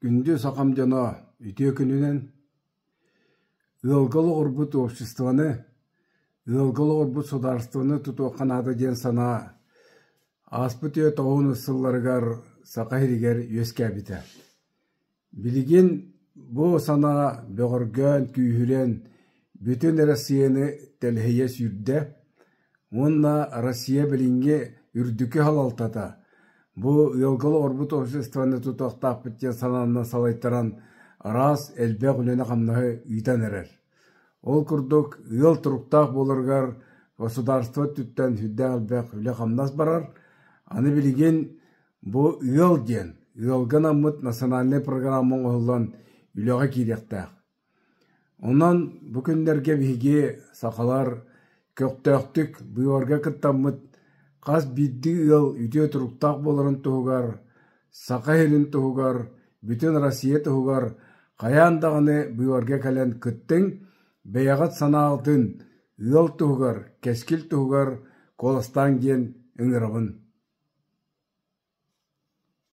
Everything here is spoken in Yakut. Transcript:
Күндү сахам дьоно, үтүө күнүнэн! Ыалга олоҕурбут обществоны, ыалга олоҕурбут судаарыстыбаны тутуохха наада диэн санаа ааспыт үйэ тоҕуһун сылларыгар Саха сиригэр үөскээбитэ. Билигин бу санаа бөҕөргөөн, күүһүрэн, бүтүн Россияны тэлэһийэ сүүрдэ уонна Россия билиҥҥи үрдүкү салалтата бу ыалга олорбут обществоны тутуохтаахпыт диэн санаанан салайтаран араас элбэх үлэни-хамнаһы ыытан эрэр. Ол курдук ыал туруктаах буоларыгар государство өттүттэн сүрдээх элбэх үлэ-хамнас барар. Аны билигин бу ыал диэн ыалга анаммыт национальнай программа оҥоһуллан үлэҕэ киириэхтээх. Онон бу күннэргэ биһиги, сахалар, көхтөөхтүк быыбарга кыттаммыт хас биирдии ыал үтүө туруктаах буоларын туһугар, Саха сирин туһугар, бүтүн Россия туһугар хайаан даҕаны быыбарга кэлэн кыттыҥ, бэйэҕит санааҕытын ыал туһугар, кэскил туһугар куоластааҥ диэн ыҥырабын.